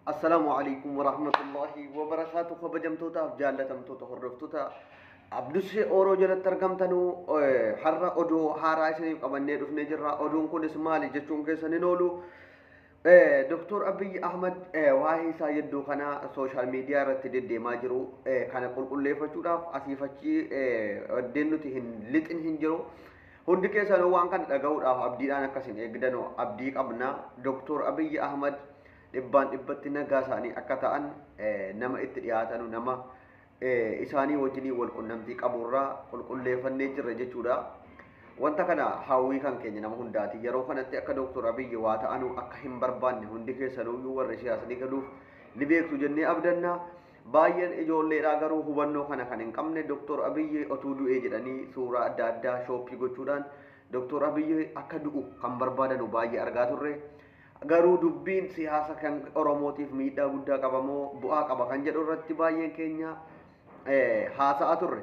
Assalaamu alaikum warahmatullahi wabarakaatu. Kabajamtootaaf jaallatamtoota hordoftoota Abdussee Ooroo jalatti argamtanuu, har'a oduu haaraa isiniif qabannee dhufnee jirra. Oduun kunis maali jechuun keessan hin oolu. Doktor Abiyyi Ahmad waa'ee isaa yedduu kana social media irratti deddeemaa jiru kana qulqulleeffachuudhaaf asiif achi iddeen nuti hin lixin hin jiru. Hundi keessanuu waan kana dhaga'uudhaaf abdiidhaan akkasin eegdanu abdii qabna. Doktor Abiyyi Ahmad dhibbaan dhibbatti nagaa isaanii akka ta'an nama itti dhiyaatanu, nama isaanii wajjinii wal qunnamtii qaburraa qulqulleeffannee jirra jechuudha. Wanta kana hawwii kan keenya nama hundaati. Yeroo kanatti akka Dooktor Abiyyi waa ta'anu akka hin barbaanne hundi keessanuyyuu warri siyaasni galuuf ni beektu jennee abdanna. Baay'een ijoolleedhaa garuu hubannoo kana kan hin qabne Dooktor Abiyyi otuu du'ee jedhanii suuraa adda addaa shooppii gochuudhaan Dooktor Abiyyi akka du'u kan barbaadanu baay'ee argaa turre. Garuu dubbiin siyaasa kan Oromootiif miidhaa guddaa qaba moo bu'aa qaba kan jedhu irratti baay'een keenya haasa'aa turre.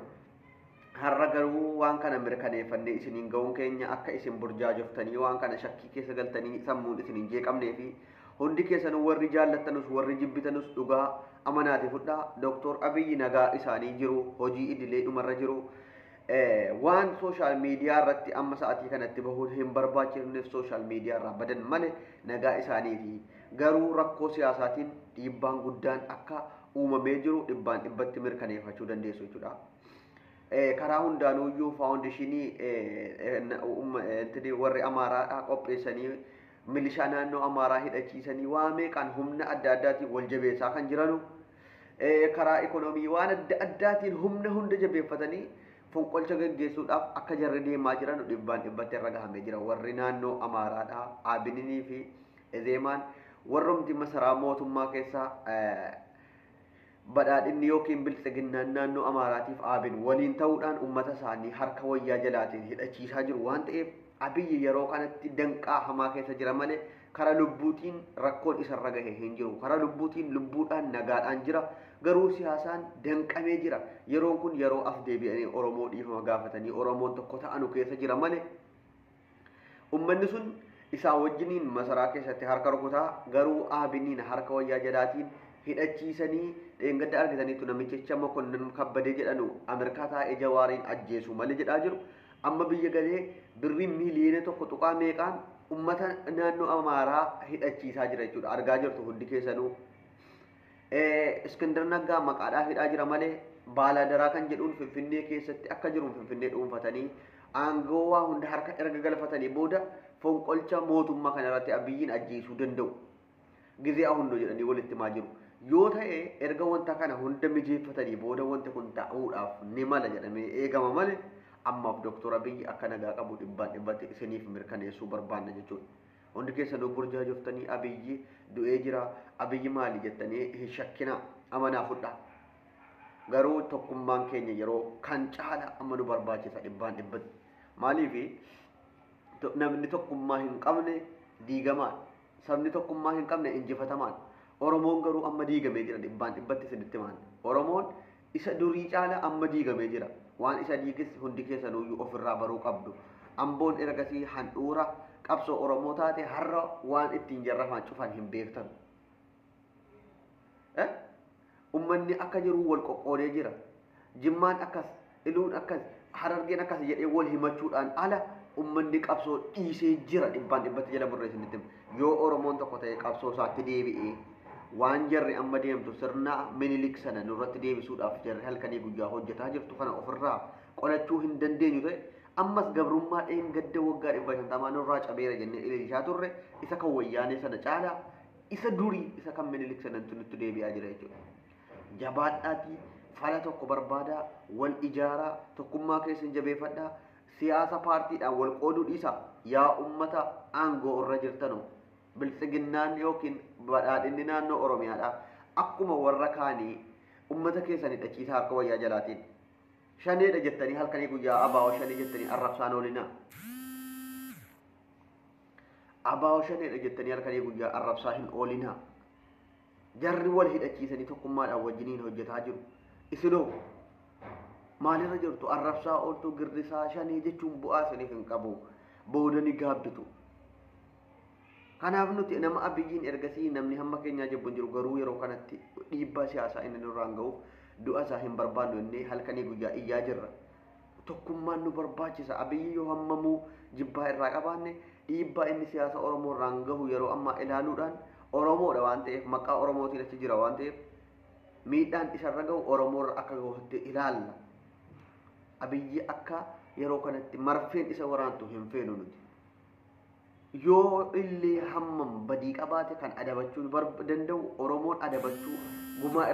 Har'a garuu waan kana mirkaneeffannee isiniin ga'uun keenya akka isin burjaajoftanii waan kana shakkii keessa galtanii sammuun isin hin jeeqamnee fi hundi keessanuu warri jaallatanus warri jibbitanus dhugaa amanaati fudhaa. Dooktor Abiyyi nagaa isaanii jiru, hojii idilee dhumarra jiru. Waan social media irratti amma sa'atii kanatti bahuun hin barbaachifneef social media irraa badan malee nagaa isaaniiti. Garuu rakkoo siyaasaatiin dhiibbaan guddaan akka uumamee jiru dhibbaan dhibbatti mirkaneeffachuu dandeessu jechuudha. Karaa hundaanuyyuu foundation warri Amaaraa qopheessanii milishaa naannoo Amaaraa hidhachiisanii waa meeqaan humna adda addaatiin wal jabeessaa kan jiranu, karaa ikonoomii waan adda addaatiin humna hunda jabeeffatanii fonqolcha gaggeessuudhaaf akka jarri deemaa jiran dhibbaan dhibbatti irra gahamee jira. Warri naannoo Amaaraadha, Abininii fi Ezeemaan, warrumti masaraa mootummaa keessaa badhaadhinni yookiin biltsiginnaan naannoo Amaaraatiif Abin waliin ta'uudhaan uummata isaanii harka wayyaa jalaatiin hidhachiisaa jiru waan ta'eef Abiyyi yeroo kanatti danqaa hamaa keessa jira malee karaa lubbuutiin rakkoon isarra gahe hin jiru. Karaa lubbuutiin lubbuudhaan nagaadhaan jira. Garuu siyaasaan danqamee jira. Yeroon kun yeroo as deebi'anii Oromoo dhiifama gaafatanii Oromoon tokko ta'anu keessa jira malee uummanni sun isaa wajjiniin masaraa keessatti harka rukutaa, garuu Abiniin harka wayyaa jalaatiin hidhachiisanii dheengadda argataniitu namichicha Mokonnin Kabbadee jedhanu Ameerikaa taa'ee Jawaariin ajjeesu malee jedhaa jiru. Amma biyya galee birrii miiliyoona 1 tuqaa meeqaan uummata naannoo Amaaraa hidhachiisaa jira jechuudha. Argaa jirtu hundi keessanuu. Iskindar Naggaa maqaadhaaf hidhaa jira malee Baalaadaraa kan jedhuun Finfinnee keessatti akka jiruun Finfinnee dhuunfatanii aangoo waa hunda harka erga galfatanii booda fonqolcha mootummaa kanarratti Abiyyiin ajjeesuu danda'u. Gizee hundoo jedhanii walitti himaa jiru. Yoo ta'e erga wanta kana hunda mijeeffatanii booda wanti kun ta'uudhaaf ni mala jedhamee eegama malee ammaaf Dooktor Abiyyi akka nagaa qabu dhibbaan dhibbatti isiniif mirkaneessuu barbaanna jechuudha. Hundi keessanuu burjaajoftanii Abiyyi du'ee jira, Abiyyi maali jettanii hin shakkinaa, amanaa fudhaa. Garuu tokkummaan keenya yeroo kan caala amma nu barbaachisa dhibbaan dhibbatti. Maaliif namni tokkummaa hin qabne diigamaadha. Sabni tokkummaa hin qabne injifatamaadha. Oromoon garuu amma diigamee jira dhibbaan dhibbatti isinitti himaan. Oromoon isa durii caala amma diigamee jira. Waan isa diigis hundi keessanuyyuu ofirraa baruu qabdu. Amboon ergasii handhuura qabsoo Oromoo taate har'a waan ittiin jarrafaan cufan hin beektan. Uummanni akka jiru wal qoqqoodee jira. Jimmaan akkas, Iluun akkas, Harargeen akkas jedhee wal himachuudhaan ala uummanni qabsoo dhiisee jira dhibbaan dhibbatti jala murree isinitti hima. Yoo Oromoon tokko ta'e qabsoo isaatti deebi'ee waan jarri amma deemtu sirna Minilik sana nurratti deebisuudhaaf jarri halkanii guyyaa hojjetaa jirtu kana ofirraa qolachuu hin dandeenyu ta'e ammas gabrummaa dheengadda waggaa 550 nurraa cabeera jennee ilaalchaa turre isa kan wayyaanee sana caalaa isa durii isa kan Minilik sanatti nutti deebi'aa jira jechuudha. Jabaadhaatii fala tokko barbaadaa, wal ijaaraa, tokkummaa keessan jabeeffadhaa, siyaasa paartiidhaan wal qooduu dhiisaa. Yaa uummata aangoo irra jirtanu biltsiginnaan yookiin badhaadhinni naannoo Oromiyaadha. Akkuma warra kaanii uummata keessan hidhachiisaa harka wayyaa jalaatiin. Shaneedha jettanii halkanii guyyaa abaa'oo shanee jettanii arrabsaan oolinaa. Abaa'oo shaneedha jettanii halkanii guyyaa arrabsaa hin oolinaa. Jarri wal hidhachiisanii tokkummaadhaan wajjiniin hojjetaa jiru. Isinoo maalirra jirtu? Arrabsaa ooltuu girrisaa shanee jechuun bu'aa isiniif hin qabu. Booda ni gaabbitu. Kanaaf nuti nama Abiyyiin ergasii namni hamma keenyaa jibbu hin jiru, garuu yeroo kanatti dhiibbaa siyaasaa inni nurraan ga'uuf du'a isaa hin barbaannu jennee halkanii guyyaa iyyaa jirra. Tokkummaan nu barbaachisa. Abiyyi yoo hammamuu jibbaa irraa qabaanne, dhiibbaa inni siyaasa Oromoo irraan gahu yeroo ammaa ilaaluudhaan, Oromoodha waan ta'eef, maqaa Oromootiin achi jira waan ta'eef, miidhaan isarra gahu Oromoorra akka gahutti ilaalla. Abiyyi akka yeroo kanatti marfeen isa waraantu hin feenu nuti. Yoo illee hammam badii qabaate, kan adabachuu danda'u Oromoon adabachuu, gumaa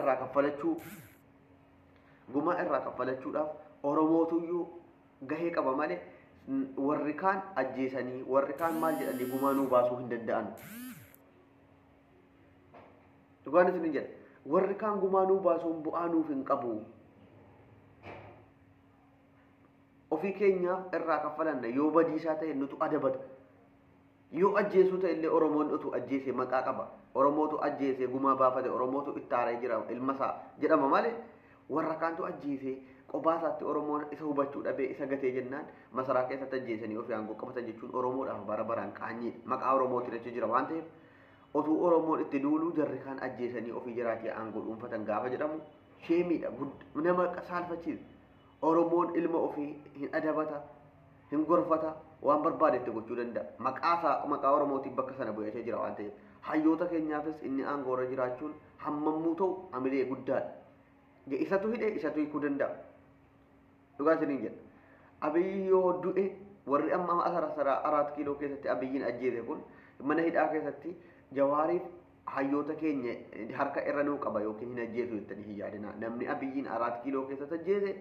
irraa kaffalachuudhaaf Oromootuyyuu gahee qaba malee, warri kaan ajjeesanii, warri kaan maal jedhanii gumaa nuu baasuu hin danda'an. Dhugaan isin jedha, warri kaan gumaa nuu baasuun bu'aa nuuf hin qabu. Ofii keenyaaf irraa kaffalanna. Yoo badiisaa ta'e nutu adabata. Yoo ajjeesuu ta'e illee Oromoon utuu ajjeese maqaa qaba. Oromootu ajjeese, gumaa baafate, Oromootu ittaaree jira ilmasaa jedhama malee, warra kaantu ajjeese, qophaa isaatti Oromoon isa hubachuu dhabee isa gatee jennaan masaraa keessatti ajjeesanii ofii aangoo qabatan jechuun Oromoodhaaf bara baraan qaanyiidha. Maqaa Oromootiin achi jira waan ta'eef, otuu Oromoon itti duuluu jarri kaan ajjeesanii ofii jiraatii aangoo dhuunfatan gaafa jedhamu sheemiidha, nama saalfachiisa. Oromoon ilma ofii hin adabata, hin gorfata, waan barbaade itti gochuu danda'a. Maqaa isaa, maqaa Oromootiin bakka sana bu'ee jira waan ta'eef, hayyoota keenyaafis inni aangoo irra jiraachuun hammammuu ta'u hamilee guddaadha. Isatu hidhe, isatu hiikuu danda'a. Dhugaa isiniin jedha. Abiyyi yoo du'e, warri amma asara sara Araat Kiiloo keessatti Abiyyiin ajjeese kun mana hidhaa keessatti Jawaariif hayyoota keenya harka irra nuu qaba yookiin hin ajjeesu jettanii hin yaadina. Namni Abiyyiin Araat Kiiloo keessatti ajjeese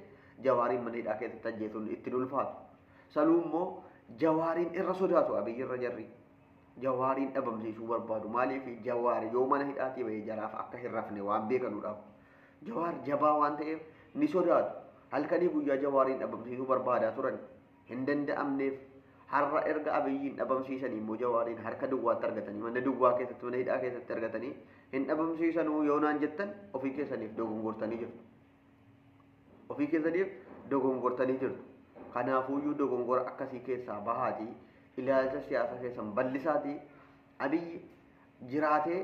Jawaariin mana hidhaa keessatti ajjeesuun ittiin ulfaatu. Sanuu immoo Jawaariin irra sodaatu Abiyyi irra jarri. Jawaariin dhabamsiisuu barbaadu. Maaliif? Jawaar yoo mana hidhaatii bahee jaraaf akka hin rafne waan beekanuudhaaf. Jawaar jabaa waan ta'eef ni sodaatu. Halkanii guyyaa Jawaariin dhabamsiisuu barbaadaa turan. Hin danda'amneef. Har'a erga Abiyyiin dhabamsiisanii immoo Jawaariin harka duwwaatti argatanii, mana duwwaa keessatti, mana hidhaa keessatti argatanii hin dhabamsiisanuu yoo naan jettan, ofii keessaniif dogongortanii jirtu. Ofii keessaniif dogongortanii jirtu. Kanaafuyyuu dogongora akkasii keessaa bahaatii, ilaalcha siyaasa keessan bal'isaatii, Abiyyi jiraatee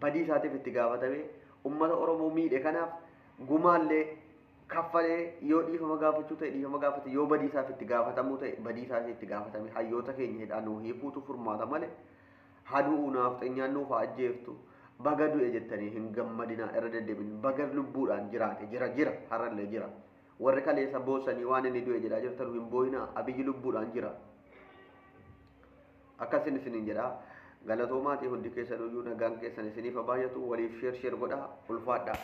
badii isaatiif itti gaafatamee, ummata Oromoo miidhe kanaaf gumaallee kaffalee, yoo dhiifama gaafachuu ta'e dhiifama gaafate, yoo badii isaaf itti gaafatamuu ta'e badii isaaf itti gaafatame, hayyoota keenya hidhaa nuu hiikuutu furmaata malee, haduu naaf xanyaan nuuf haa ajjeeftu, baga du'e jettanii hin gammadinaa. Irra deddeebiin baga lubbuudhaan jiraate. Jira, jira, har'allee jira. Warri kaleessa boossanii waan inni du'e jedhaa jirtan, hin boo'inaa. Abiyyi lubbuudhaan jira. Akkasin isiniin jedhaa. Galatoomaatii, hundi keessanuyyuu nagaan keessan isiniif haa baay'atu. Waliif share share godhaa. Ulfaadhaa.